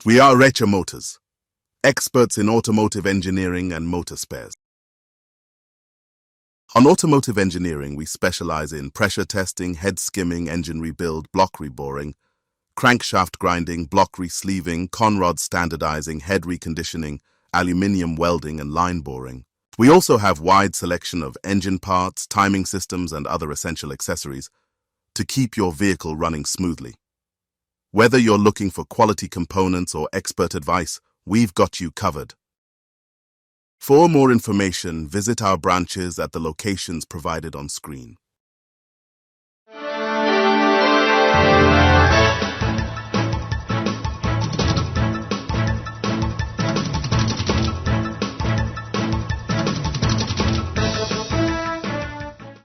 We are Recha Motors, experts in automotive engineering and motor spares. On automotive engineering, we specialize in pressure testing, head skimming, engine rebuild, block reboring, crankshaft grinding, block resleeving, conrod standardizing, head reconditioning, aluminium welding, and line boring. We also have wide selection of engine parts, timing systems, and other essential accessories to keep your vehicle running smoothly. Whether you're looking for quality components or expert advice, we've got you covered. For more information, visit our branches at the locations provided on screen.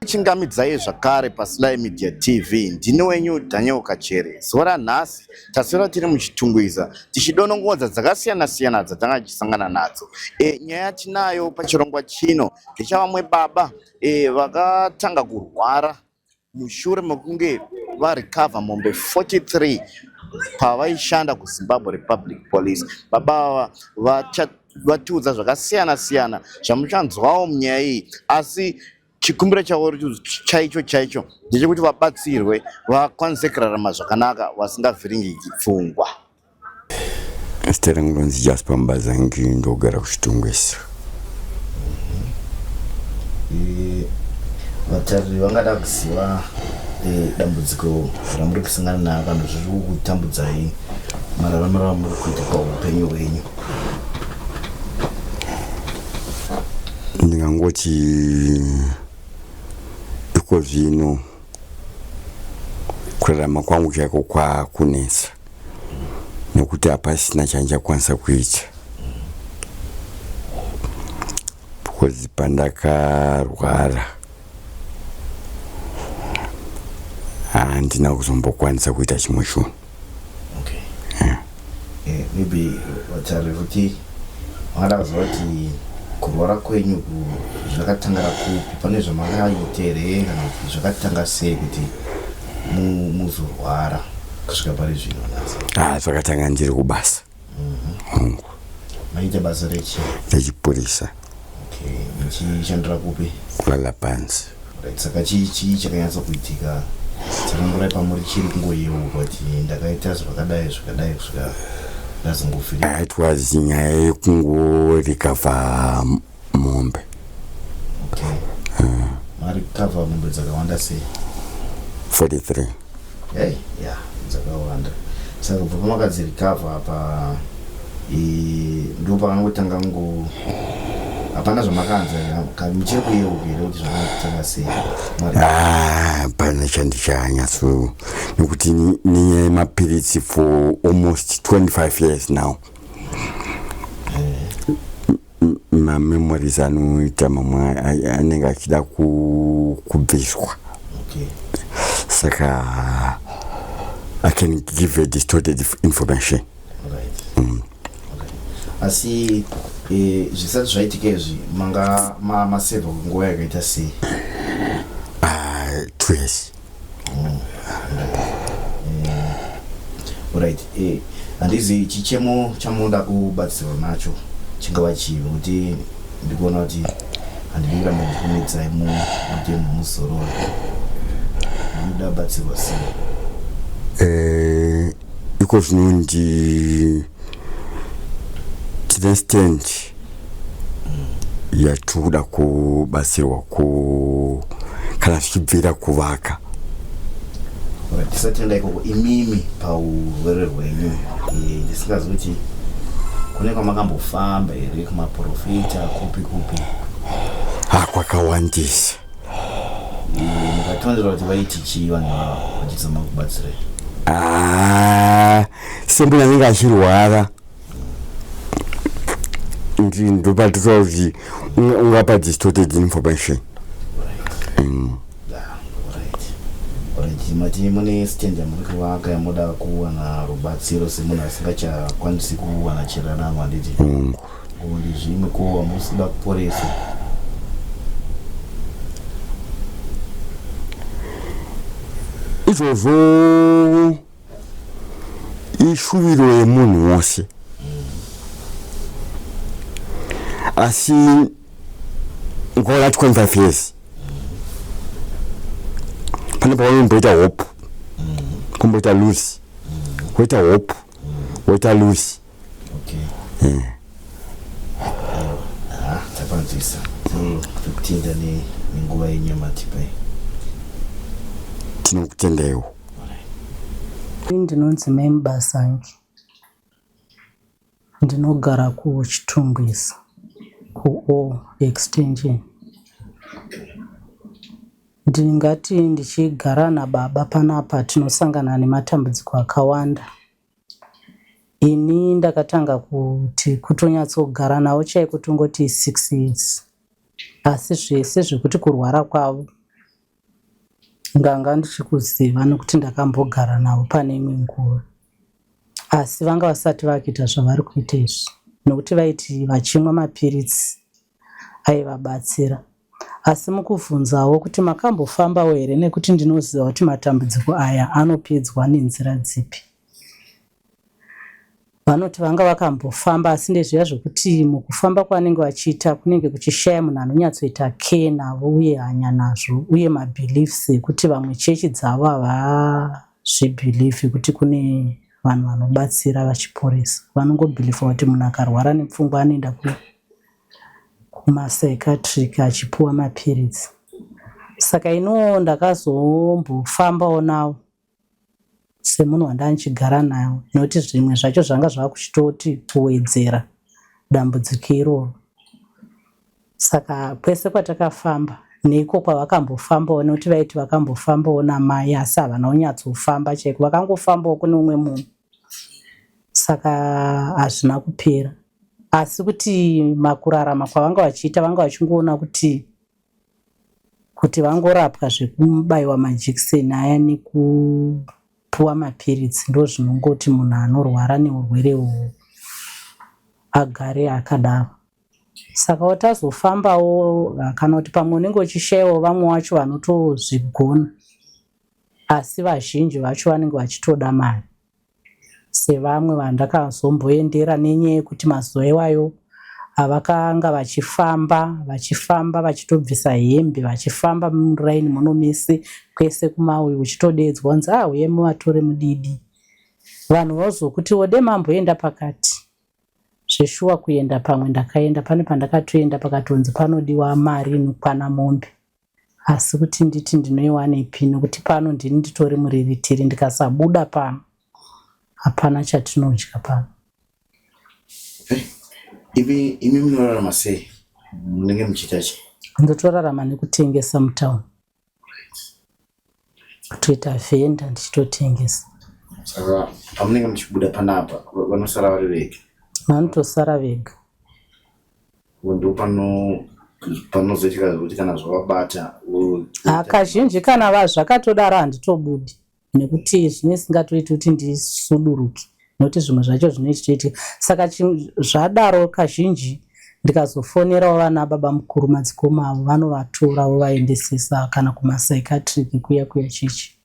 Chingamidzai zvakare paSly Media TV. Ndini wenyu Daniel Kachere. Zuva ranhasi taswera tiri muChitungwiza tichidonongodza dzakasiyana-siyana dzatanga tichisangana nadzo. E, nyaya yatinayo pachirongwa chino ndechavamwe baba e, vakatanga kurwara mushure mekunge varecover mombe 43 pavaishanda kuZimbabwe Republic Police. Baba ava vatiudza zvakasiyana-siyana zvamuchanzwawo munyaya iyi, asi chikumbiro chavo chaicho chaicho ndechekuti vabatsirwe vakwanise kurarama zvakanaka vasingavhiringiki pfungwa. Zita rangu ndonzi Jasper Mbazangi, ndogara kuChitungwiza. Vatariri vangada kuziva dambudziko ramuri kusangana naro kana zviri kukutambudzai mararamiro amuri kuita paupenyu hwenyu. Ndingangoti iko zvino kurarama kwangu chaiko kwakunetsa nekuti hapasina chandichakwanisa kuita because pandakarwara handina kuzombokwanisa kuita chimwe chinhu. Okay. Maybe vatariri kuti vangada kuziva kuti kurwara kwenyu zvakatangira kupi, pane zvamakaita here kana kuti zvakatanga sei kuti muzorwara kusvika pari zvino nhasi? Ah, zvakatanga ndiri kubasa. Hongu. Maita basa rechi? Rechipurisa. Okay, muchishandira kupi? KuLalapanzi. Right, saka chii chakanyatsa kuitika? Tsanangurai pamuri chiri kungoyeuka kuti ndakaita zvakadai zvakadai kusvika ndazongofira. It was nyaya yekungorecover mombe. Okay. Marecover mombe dzakawanda sei? 43. Hey, yeah, dzakawanda. Saka kubva pamakadzirikavha apa ndo pakangotanga ngo hapana zvamakanza muchiri kuyeuka here kuti zvakatanga sei? Hapana chandichanyatso nekuti nenyaya yemapiritsi for almost 25 years now. Mamemories anoita mamwe anenge achida kubviswa. Saka I can give a distorted information. Right. Okay. Asi zvisati zvaitika izvi manga masevha nguva yakaita sei? 2 years. Right. Handizi chichemo chamunoda kubatsirwa nacho chingava chii, nekuti ndikuona kuti handidi kuramba ndichikunetsai muite muzororo. Munoda kubatsirwa sei? Iko zvino ndi tine stand yatiri kubatsirwa ku kana zvichibvira kuvaka. Alright, tisati taenda ikoko, imimi paurwere rwenyu, ndisingazivi kuti kune kwamakambofamba here, kumaprofita kupi kupi? Ha, kwakawandisa. Mukatonzera kuti vaiti chii vanhu ava vachizama kubatsirai? Ah, semunhu anenge achirwara ndopatotaura kuti ungapa distorted information. Yeah, alright. Mati mune stand yamuri kuvaka yamuda kuwana rubatsiro semunhu asingachakwanisi kuwana chiraramo, handiti? Hongu. Ndezvimwe ko hamusida kuporesa? Izvozvo Ishuviro yemunhu wose, asi ukaona 25 years pane paunomboita hope, kumboita lose, woita hope, woita lose. Okay. Ah, tapanzwisa. Tokutenda nenguva yenyu yamatipa iyi. Tinokutendaiwo. Ndinonzi Mai Mubasangi. Ndinogara kuChitungwiza kuO Extension. Ndingati ndichigara nababa panapa tinosangana nematambudziko akawanda. Ini ndakatanga kuti kutonyatsogara navo chaiko tongoti 6 years. Asi zvese zvekuti kurwara kwavo ndanga ndichikuziva nekuti ndakambogara navo pane imwe nguva. Asi vanga vasati vakuita zvavari kuita izvi nekuti vaiti vachimwa mapiritsi aivabatsira. Asi mukubvunzawo kuti makambofambawo here nekuti ndinoziva kuti matambudziko aya anopedzwa nenzira dzipi. Vanoti vanga vakambofamba asi ndezviya zvekuti mukufamba kwavanenge vachiita kunenge kuchishaya munhu anonyatsoita care navo uye hanya nazvo uye mabeliefs ekuti vamwe chechi dzavo havazvibhilivhi kuti kune vanhu vanobatsira vachiporesa. Vanongobhilivha kuti munhu akarwara nepfungwa anoenda kumapsychiatric achipuwa mapiritsi. Saka iniwo ndakazombofambawo navo semunhu wandanga ndichigara naye nekuti zvimwe zvacho zvanga zvakuchitoti kuwedzera dambudziko iroro. Saka kwese kwatakafamba neiko kwavakambofambawo nekuti vaiti vakambofambawo namai asi havana kunyatsofamba chaiko, vakangofambawo kune umwe munhu. Saka hazvina kupera. Asi kuti makurarama kwavanga vachiita vanga vachingoona kuti kuti vangorapwa zvekubaiwa majekiseni aya nekupuwa mapiritsi ndozvinongoti munhu anorwara neurwere uhwu agare akadaro. Saka tazofambawo kana kuti pamwe unenge uchishayiwawo vamwe vacho vanotozvigona asi vazhinji vacho vanenge vachitoda mari. Sevamwe vandakazomboendera nenyaya yekuti mazuva iwayo avakanga vachifamba vachifamba vachitobvisa hembe vachifamba muraini muno mese kwese kumauyu uchitodeedzwa kunzi ah huyai muvatore mudidi. Vanhu vozokuti wode mamboenda pakati. Zveshuwa kuenda pamwe ndakaenda pane pandakatoenda pakatonzi panodiwa mari inokwana mombe. Asi kuti nditi ndinoiwanepi nekuti pano ndini nditori muriritiri ndikasabuda pano hapana chatinodya pano. Imi imi munorarama sei? Munenge muchiita chii? Ndotorarama nekutengesa mutown. Kutoita vhenda ndichitotengesa. Saka pamunenge muchibuda panapa vanosara vari vega? Vanotosara vega. Ndo pano panozoitika zvekuti kana zvavabata Ha, kazhinji kana va zvakatodaro handitobudi nekuti zvine singatoiti kuti ndisuduruke nekuti zvimwe zvacho zvine chichitoitika. Saka zvadaro kazhinji ndikazofonerawo vana baba mukuru madzikoma avo vanovatora vovaendesesa kana kumapsychiatric kuya kuya chichi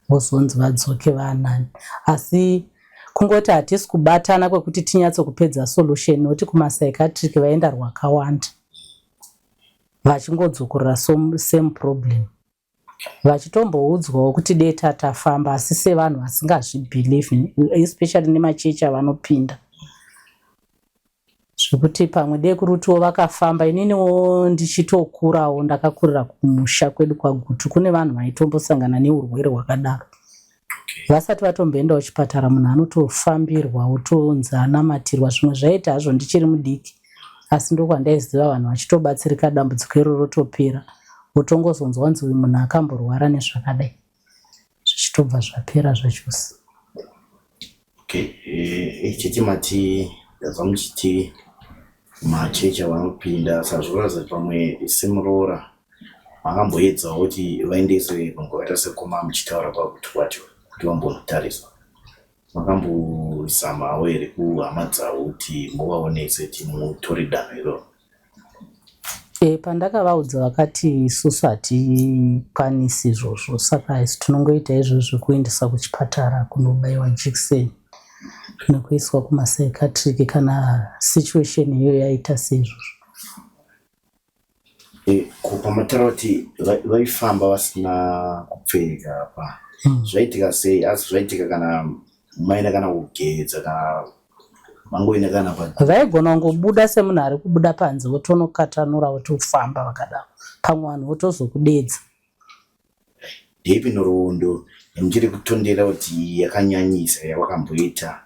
vozonzi vadzoke vaanani. Asi kungoti hatisi kubatana kwekuti tinyatsokupedza solution nekuti kumapsychiatric vaenda rwakawanda vachingodzokorora same problem. Vachitomboudzwawo kuti deta tafamba asi sevanhu vasingazvibhilivhi especially nemachechi avanopinda. Zvekuti pamwe dei kurutiwo vakafamba ininiwo ndichitokurawo ndakakurira kumusha kwedu kwaGutu kune vanhu vaitombosangana neurwere hwakadaro. Vasati vatomboendawo chipatara munhu anotofambirwa otonzi anamatirwa zvimwe zvaiita hazvo ndichiri mudiki asi ndokwandaiziva vanhu vachitobatsirika dambudziko iro rotopera wotongozonzwa kunzi uyu munhu akamborwara nezvakadai zvichitobva zvapera zvachose. Okay, chete mati ndazwa muchiti machechi avanopinda saka zvinoratidza kuti pamwe semuroora makamboedzawo kuti vaendeswe panguva yakaita sekoma muchitaura pakuti kwacho kuti vambonotariswa. Makambozamawo here kuhama dzavo kuti muvaonese kuti mutore danho iroro? Pandakavaudza vakati isusu hatikwanisi izvozvo saka isu tinongoita izvozvo zvekuendesa kuchipatara kunobaiwa jekiseni. Nekuiswa kumapsychiatric kana situation iyoyo yaita seizvozvo. E, ko pamataura kuti vaifamba vasina kupfeka apa, zvaitika sei? Asi zvaitika kana maina kana kugeza kana mangoina kana pa? Vaigona kungobuda semunhu ari kubuda panze, votonokatanura, votofamba vakadaro. Pamwe vanhu votozokudedza. Ndeipi nhoroondo yamuchiri kutondera kuti yakanyanyisa yavakamboita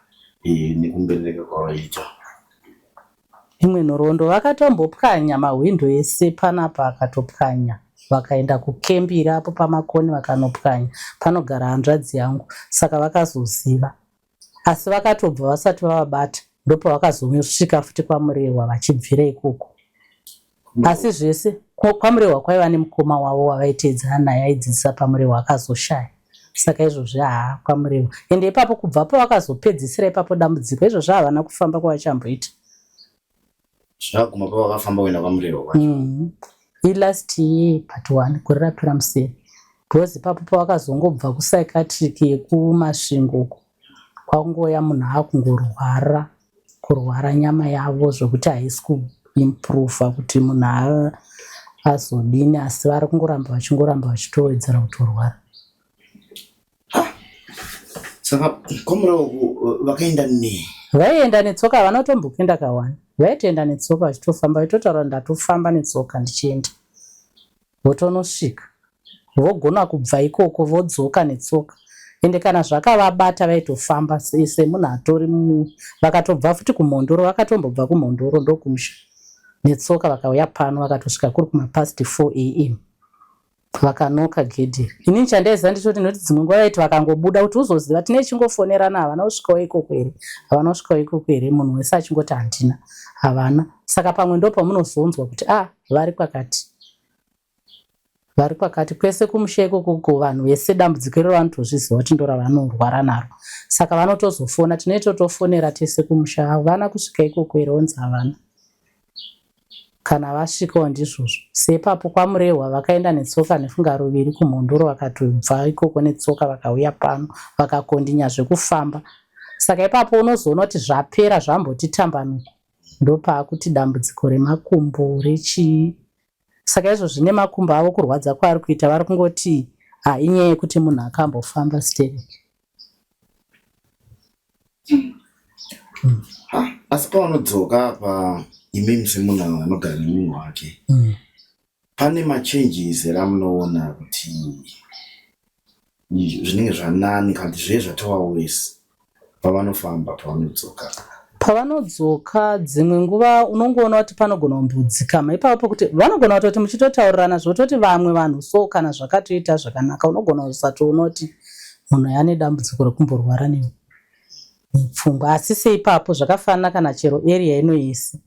nekumberereka kwavaita? Imwe nhoroondo, vakatombopwanya mahwindo ese panapa, akatopwanya. Vakaenda kukembi iri apo paMakoni, vakanopwanya panogara hanzvadzi yangu. Saka vakazoziva, asi vakatobva vasati vavabata. Ndopavakazosvika futi kwaMurehwa vachibvira ikoko. Asi zvese kwaMurehwa kwaiva nemukoma wavo wavaiteedzana naye, aidzidzisa paMurehwa, akazoshaya. Saka izvozvi haa, kwaMurehwa ende ipapo kubva pavakazopedzisira ipapo dambudziko izvozvo havana kufamba kwavachamboita. Zvakaguma pavakafamba kuenda kwaMurehwa kwacho? Ilast year part one, gore rapera museri, because ipapo pavakazongobva kupsychiatric yekuMasvingo uko, kwangouya munhu akungorwara kurwara nyama yavo zvokuti haisi kuimprova kuti munhu azodini, asi vari kungoramba vachingoramba vachitowedzera kutorwara. Saka kwaMurehwa uku vakaenda nei? Vaienda netsoka, havana kutombokuenda kawani. Vaitoenda netsoka vachitofamba, vaitotaura, "Ndatofamba netsoka ndichienda." Votonosvika, vogona kubva ikoko vodzoka netsoka. Ende kana zvakavabata vaitofamba semunhu atori. Vakatobva futi kuMhondoro, vakatombobva kuMhondoro ndokumusha netsoka, vakauya pano, vakatosvika kuri kumapast 4 a.m., vakanoka gedhi. Inini chandaiziva ndechoti, nekuti dzimwe nguva vaiti vakangobuda kuti uzoziva tine chingofonerana, "Havana kusvikawo ikoko here? Havana kusvikawo ikoko here?" Munhu wese achingoti handina, havana. Saka pamwe ndo pamunozonzwa kuti a ah, vari kwakati, vari kwakati. Kwese kumusha ikoko vanhu vese dambudziko iroro vanotozviziva kuti ndo ravanorwara naro. Saka vanotozofona, tinoitotofonera tese kumusha, "Havana kusvika ikoko here?" Onzi havana. Kana vasvikawo ndizvozvo. Seipapo kwaMurehwa vakaenda netsoka nefunga ruviri kuMhondoro, vakatobva ikoko netsoka vakauya pano, vakakondinya zvekufamba. Saka ipapo unozoona kuti zvapera, zvamboti tambanuko, ndopaakuti dambudziko remakumbo rechii. Saka izvo zvine makumbo avo kurwadza kwaari kuita, vari kungoti ha, inyaya yekuti munhu akambofamba stereki. Asi pavanodzoka apa, imimi semunhu anogara nemunhu wake, pane machanges here amunoona kuti zvinenge zvanani kana kuti zvee zvatova worse pavanofamba, pavanodzoka? Pavanodzoka, dzimwe nguva unongoona kuti panogona kumbodzikama ipapo, pokuti vanogona kutoti muchitotaurirana zvototi vamwe vanhu so kana zvakatoita zvakanaka, unogona kusatoona kuti munhu ane dambudziko rekumborwara nepfungwa. Asi seipapo zvakafanana kana chero area inoisi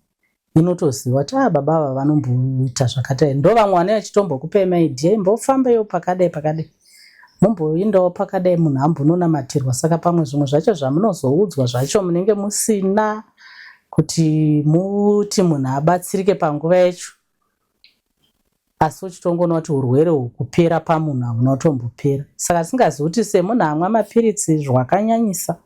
inotoziva kuti ah, baba ava vanomboita zvakadai. Ndo vamwe vanenge vachitombokupai maidea, "Imbofambaiwo pakadai pakadai, mumboindawo pakadai, munhu ambononamatirwa." Saka pamwe zvimwe zvacho zvamunozoudzwa zvacho munenge musina kuti muti munhu abatsirike panguva yacho, asi uchitongoona kuti urwere uhu kupera pamunhu hauna kutombopera. Saka tisingazivi kuti semunhu amwa mapiritsi zvakanyanyisa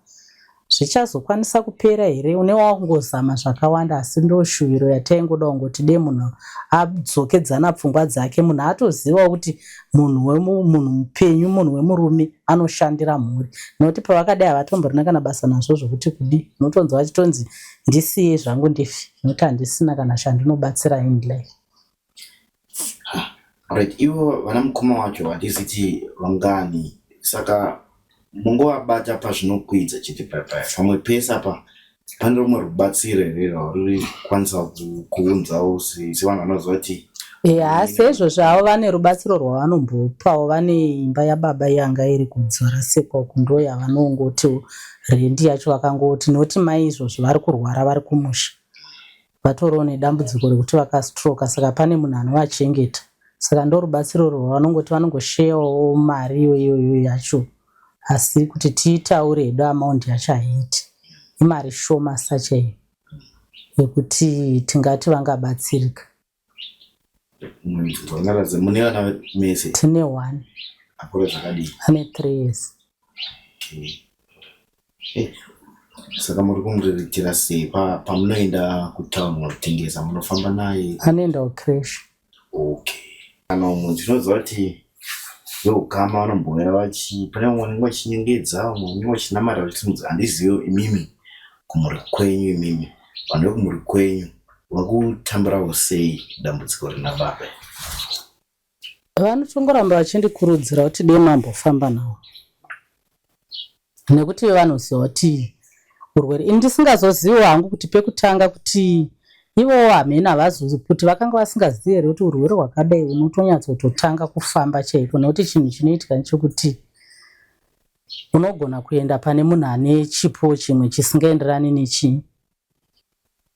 zvichazokwanisa kupera here. Une wakungozama zvakawanda, asi ndo shuviro yataingoda kungoti de munhu adzokedzana pfungwa dzake, munhu atozivawo kuti munhu munhu mupenyu, munhu wemurume anoshandira mhuri. Nokuti pavakadai havatomborina kana basa nazvo zvokuti kudi. Unotonzwa vachitonzi, "Ndisiyei zvangu ndife, nokuti handisina kana chandinobatsira in life." Right, ivo vana mukoma wacho handiziti vangani, saka mungovabata pazvinokwidza chete paya. Pamwe pese apa pane rumwe rubatsiro here rwauri kukwanisa kuunzawo sevanhu vanoziva kuti? Ya, seizvozvo havo vane rubatsiro rwavanombopawo. Vane imba yababa yanga iri kuDzivarasekwa uku, ndo yavanongotiwo rendi yacho vakangoti, noti mai izvozvo vari kurwara, vari kumusha, vatoriwo nedambudziko rekuti vakastroka. Saka pane munhu anovachengeta. Saka ndo rubatsiro rwavanongoti vanongosheyawo mari iyoyo yacho, asi kuti tiitaure hedu amount yacho haiiti, imari shoma sachaiyo yekuti tingati vangabatsirika. Mune vana mese? Tine one. Akura zvakadii? Ane 3 years. Okay. Eh, Saka muri kumuriritira sei pamunoenda kutown kunotengesa munofamba naye? Anoenda kucreche. Okay. Kana umwe tinoziva kuti veukama vanombouya vachi pane vamwe vanenge vachinyengedza vamwe vanenge vachinamata vachisimudza handizivi imimi kumhuri kwenyu imimi vanhu vekumhuri kwenyu vakutamburawo sei dambudziko rina baba? Vanotongoramba vachindikurudzira kuti dei mambofamba navo nekuti vanoziva kuti urwere ini ndisingazoziviwo hangu kuti pekutanga kuti ivowo hameno havazozi kuti vakanga vasingazivi here kuti urwere hwakadai unotonyatsototanga kufamba chaiko nekuti chinhu chinoitika ndechekuti unogona kuenda pane munhu ane chipo chimwe chisingaenderani nechii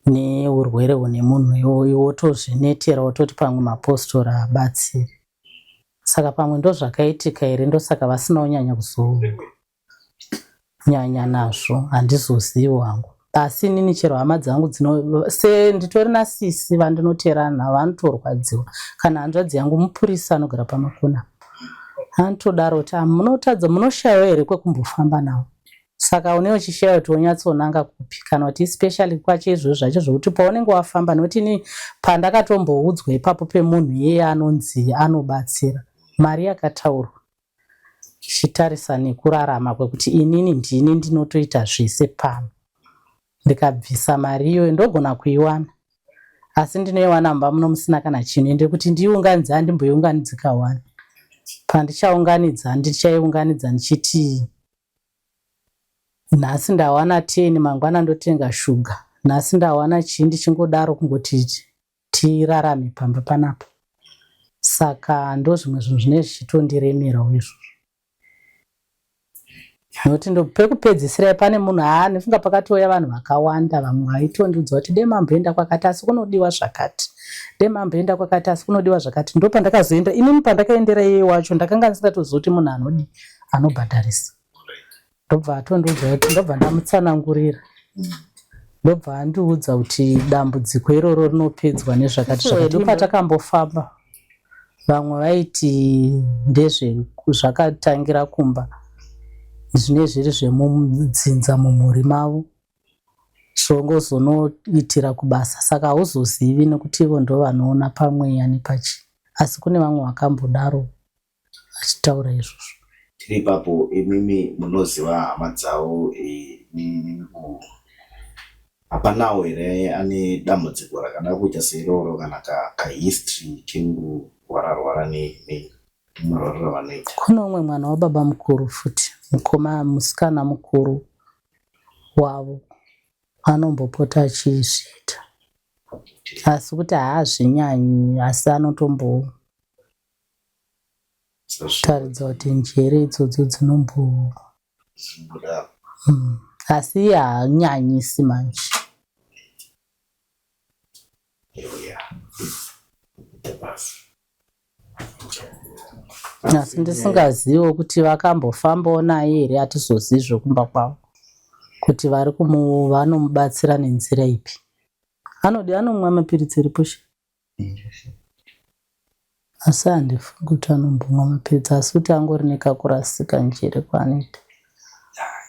neurwere hune munhu iwoyu wotozvinetera wototi pamwe mapostori haabatsiri. Saka pamwe ndozvakaitika here ndosaka vasina kunyanya kuzonyanya nazvo handizoziviwo hangu. Asi inini chero hama dzangu dzino se nditori nasisi vandinoteerana navo vanotorwadziwa kana hanzvadzi yangu mupurisa anogara pamakona anotodaro kuti ah, munotadza munoshaiwa here kwekumbofamba navo Saka une uchishaya kuti wonyatsonanga kupi kana kuti especially kwacho izvozvo zvacho zvokuti paunenge wafamba nekuti ini pandakatomboudzwa ipapo pemunhu iyeye anonzi anobatsira mari yakataurwa tichitarisa nekurarama kwekuti inini ndini ndinotoita zvese pano ndikabvisa mari iyoyo ndogona kuiwana asi ndinoiwana mumba muno musina kana chinhu ende kuti ndiiunganidze handimboiunganidzi kawani pandichaunganidza ndichaiunganidza ndichiti Nhasi ndawana ten mangwana ndotenga shuga nhasi ndawana chii ndichingodaro kungoti tirarame pamba panapa saka ndozvimwe zvinhu zvinenge zvichitondiremerawo izvozvo nokuti pekupedzisira pane munhu haa ndifunga pakatouya vanhu vakawanda vamwe vaitondiudza kuti dai mamboenda kwakati asi kunodiwa zvakati dai mamboenda kwakati asi kunodiwa zvakati ndopandakazoenda inini pandakaendera iye wacho ndakanga ndisingatozivi kuti munhu anodii anobhadharisa ndobva atondiudza kuti ndobva ndamutsanangurira ndobva andiudza kuti dambudziko iroro rinopedzwa nezvakati zvakati patakambofamba vamwe vaiti ndezve zvakatangira kumba zvine zviri zvemudzinza mumhuri mavo zvongozonoitira kubasa saka hauzozivi nekuti ivo ndovanoona pamweya nepachii asi kune vamwe vakambodaro achitaura izvozvo. Tiri ipapo imimi munoziva hama dzavo hapanawo here ane dambudziko rakada kuita seiroro kana kahistory kekurwara rwara nemarwariro avanoita? Kune umwe mwana wababa mukuru futi mukoma musikana mukuru wavo anombopota achizviita asi kuti haazvinyanyi asi anotombo taridza kuti njere idzodzo dzinombo Asi iye haanyanyisi manje. Asi ndisingaziviwo kuti vakambofambawo naye here hatizozivi zvekumba kwavo kuti vari kumu vanomubatsira nenzira ipi. Anodi anomwa mapiritsi here Pusha? Asi handifungi kuti anombomwa mapiritsi asi kuti angori nekakurasika njere kwaanoita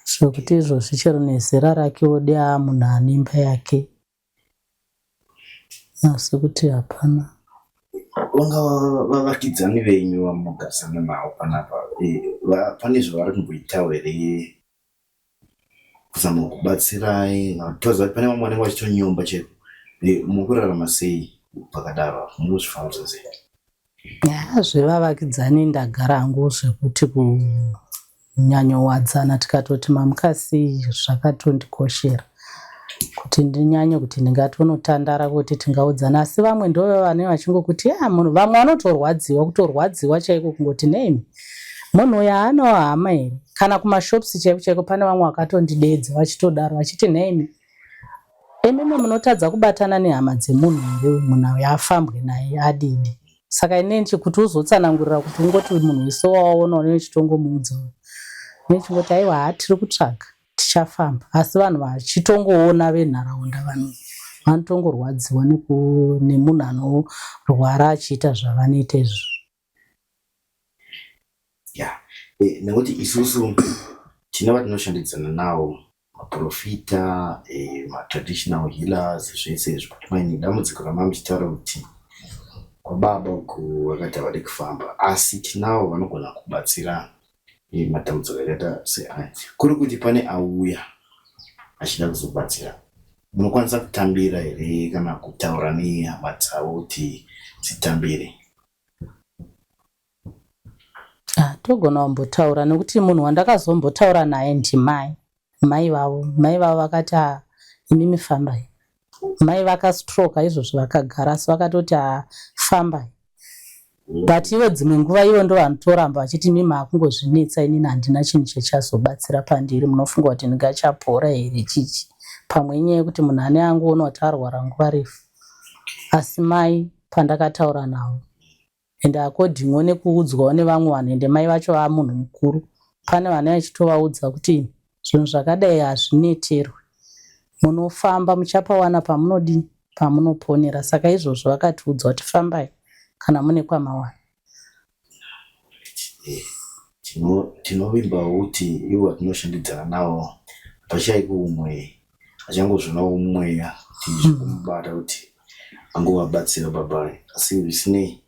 zvekuti izvozvi chero nezera rake ode aamunhu ane imba yake asi kuti hapana. Vanga vavakidzani venyu vamunogarisana navo panapa pane zvavari kumboitawo here kuzama kubatsirai toziva kuti pane vamwe vanenge vachitonyomba chaiko muri kurarama sei pakadaro apo muri kuzvifambisa sei? Haa zvevavakidzani ndagara hangu zvekuti kunyanyowadzana tikatoti mamuka sei zvakatondikoshera kuti ndinyanye kuti ndingatonotandara kuti tingaudzana asi vamwe ndove vane vachingokuti ya munhu vamwe vanotorwadziwa kutorwadziwa chaiko kungoti name Munhu uyu haanawo hama here? Kana kumashops chaiko chaiko pane vamwe vakatondideedza vachitodaro vachiti nhaimi imimi munotadza kubatana nehama dzemunhu here uyu munhu uyu afambwe naye adidi. Saka inini kuti uzotsanangurira kuti ungoti munhu wese wawaona unenge uchitongomuudza uyu. Ndinenge aiwa haa tiri kutsvaga tichafamba asi vanhu vachitongoona venharaunda vanhu vanotongorwadziwa nemunhu anorwara achiita zvavanoita izvozvo. Ya, nekuti isusu tine vatinoshandidzana navo. Maporofita, matraditional healers, zvese izvo. But maini dambudziko ramanga muchitaura kuti kwababa uku vakati havadi kufamba, asi tinavo vanogona kubatsira matambudziko akaita seaya. Kuri kuti pane auya achida kuzobatsira, munokwanisa kutambira here kana kutaura nehama dzavo kuti dzitambire? Ah, togona kumbotaura nekuti munhu wandakazombotaura naye ndimai mai vavo. Mai vavo vakati, ah, imimi fambai. Mai vakastroka izvozvo vakagara, asi vakatoti, ah, fambai. But ivo dzimwe nguva ivo ndo vanotoramba vachiti, imi maakungozvinetsa, inini handina chinhu chichazobatsira pandiri, munofunga kuti ndingachapora here chichi. Pamwe inyaya yekuti munhu ane angoona kuti arwara nguva refu. Asi mai pandakataura navo, ende accordingwo nekuudzwawo nevamwe vanhu, ende mai vacho vava munhu mukuru, pane vana vachitovaudza kuti zvinhu zvakadai hazvineterwi, munofamba muchapawana pamunodii, pamunoponera. Saka izvozvo vakatiudza kuti fambai kana mune kwamawana. Tinovimbawo kuti ivo vatinoshandidzana navo hapashaiki umwe achangozvionawo mweya kuti zvikumubata kuti angovabatsira baba. Asi zvisinei,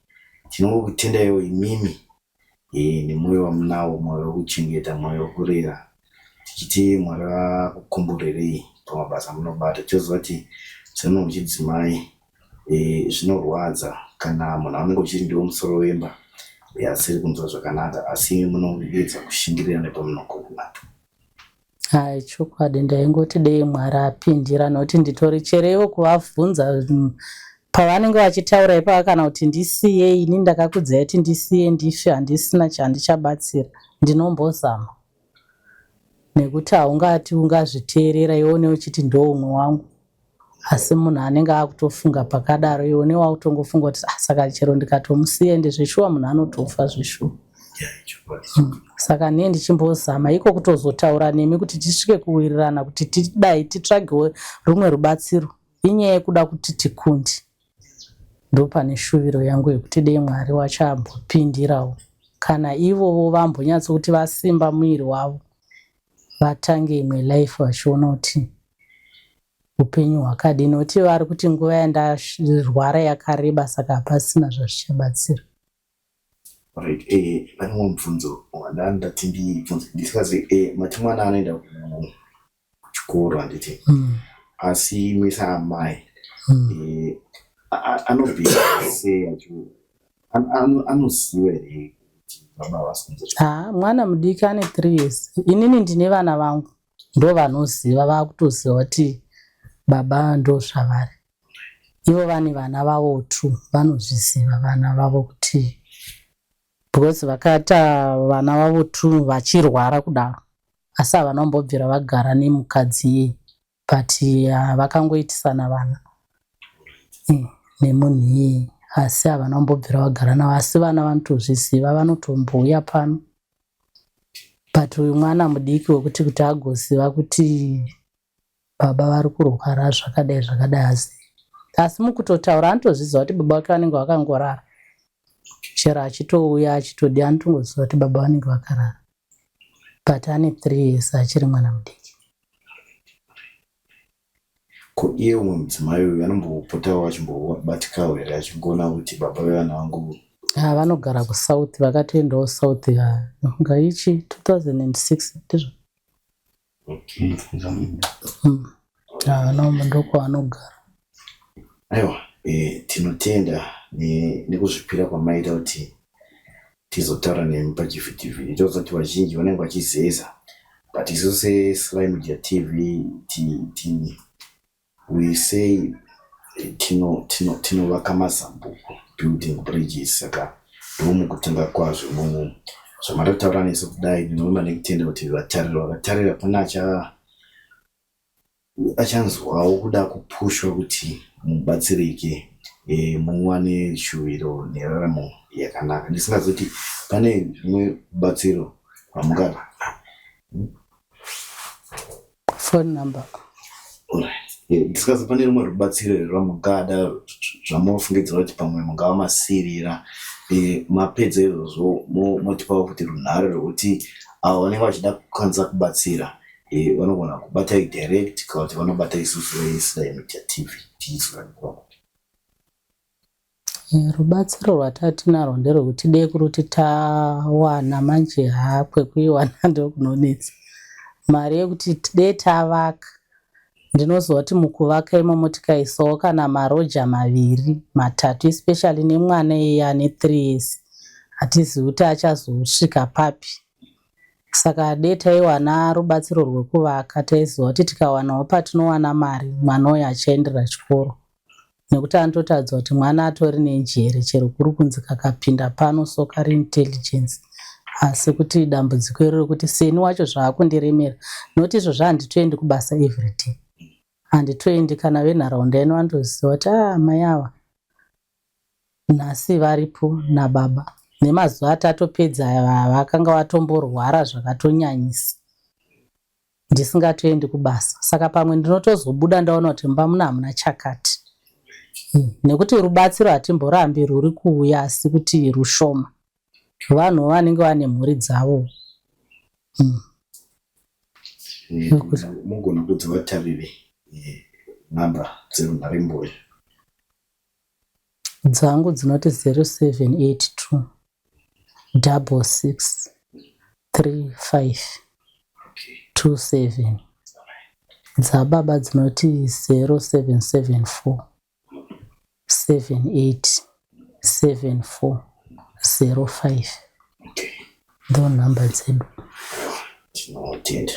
tinongokutendaiwo imimi nemwoyo wamunawo, mwoyo wekuchengeta, mwoyo wekurera, tichiti Mwari vakukomborerei pamabasa amunobata. Toziva kuti semunhu wechidzimai zvinorwadza kana munhu anenge uchiti ndiwo musoro wemba asiri kunzwa zvakanaka, asi imi munoedza kushingirira nepamunogona napo. Hai, chokwadi ndaingoti dei Mwari apindira, nokuti nditori chereiwo kuvabvunza pavanenge vachitaura ipapa, kana kuti ndisiyei ini ndakakudzai kuti ndisiye ndife, handisina chandichabatsira. Ndinombozama nekuti haungati ungazviteerera iwe uchiti ndoumwe wangu, asi munhu anenge akutofunga pakadaro, iwe une wakutongofunga kuti, ah, saka chero ndikatomusiya, ende zveshuwa munhu anotofa zveshuwa. Saka nee ndichimbozama iko kutozotaura nemi kuti tisvike kuwirirana kuti tidai titsvagewo rumwe rubatsiro, inyaya yekuda kuti tikundi. Ndopane shuviro yangu yekuti dei Mwari wacho ambopindirawo, kana ivovo vambonyatsokuti vasimba muviri wavo, vatange imwe life vachiona kuti upenyu hwakadini, nokuti vari kuti nguva yandarwara yakareba, saka hapasina zvazvichabatsira. Right, pane mumwe mubvunzo wandandati ndibvunze ndisikazi. Mati mwana anoenda kuchikoro, handiti? Asi imi saamai anobvisa sei, anoziva here kuti baba havasi kunzwa? Ha, mwana mudiki ane 3 years. Inini ndine vana vangu, ndo vanoziva, vakutoziva kuti baba ndo zvavari. Ivo vane vana vavo two, vanozviziva vana vavo kuti, because vakaita vana vavo two vachirwara kudaro, asi havana kumbobvira vagara nemukadzi iyeye, but vakangoitisana vana nemunhu iyeye, asi havana kumbobvira vagara navo. Asi vana vanotozviziva, vanotombouya pano. But uyu mwana mudiki wekuti kuti agoziva kuti baba vari kurwara zvakadai zvakadai azivi, asi mukutotaura anotozviziva kuti baba vake vanenge vakangorara. Chero achitouya achitodi, anotongoziva kuti baba vanenge vakarara, but ane 3 years, achiri mwana mudiki. Ko iye umwe mudzimai uyu anombopotawo achimbobatikawo here, achingoona kuti baba vevana vangu? Ha, vanogara kuSouth, vakatoendawo South ngaichi 2006 ndizvo. Ndokwavanogara. Aiwa, tinotenda nekuzvipira kwamaita kuti tizotaura nemi pachivhitivhiti. Toziva kuti vazhinji vanenge vachizeza, but isu seSly Media TV we say tinovaka mazambuko, building bridges. Saka ndomukutanga kwazvo imomo zvamatotaura nesu kudai. Ndinovimba nekutenda kuti vatariri vakatarira pane achanzwawo kuda kupushwa kuti mubatsirike, muwane shuviro neraramo yakanaka. Ndisingazoti pane zvimwe rubatsiro rwamungava Phone number. Ndisikazi pane rumwe rubatsiro here rwamungada, zvamunofungidzira kuti pamwe mungava masirira. Mapedza izvozvo motipawo kuti runhare rwekuti avo vanenge vachida kukwanisa kubatsira. Vanogona kubatai direct kana kuti vanobata isusu veSly Media TV tichizovanikwa kupi? Rubatsiro rwatatinarwo nderwekuti dei kuri kuti tawana manje, haa, kwekuiwana ndokunonetsa. Mari yekuti dei tavaka, ndinoziva kuti mukuvaka imomo tikaisawo kana maroja maviri 3, especially nemwana iyeye ane 3 years, hatizivi kuti achazosvika papi. Saka dei taiwana rubatsiro rwekuvaka, taiziva kuti tikawanawo patinowana mari, mwana uyu achaenderera chikoro, nekuti anototaridza kuti mwana atori nenjere, chero kuri kunzi kakapinda pano so kari intelligence. Asi kuti dambudziko iro rekuti seni wacho zvaakundiremera, nokuti izvozvo handitoendi kubasa everyday, handitoendi. Kana venharaunda ino vanotoziva kuti a mai ava nhasi varipo nababa. Nemazuva atatopedza aya, vakanga vatomborwara zvakatonyanyisa, ndisingatoendi kubasa. Saka pamwe ndinotozobuda ndaona kuti mumba muno hamuna chakati, nekuti rubatsiro hatimborambi ruri kuuya, asi kuti rushoma. Vanhu vanenge vane mhuri dzavo. Mugona kuti vatarire nhamba dzerunharembozha. Dzangu dzinoti 0782 66 35 27. Dzababa dzinoti 0774 78 74 05. Ndo nhamba dzedu. Tinotenda.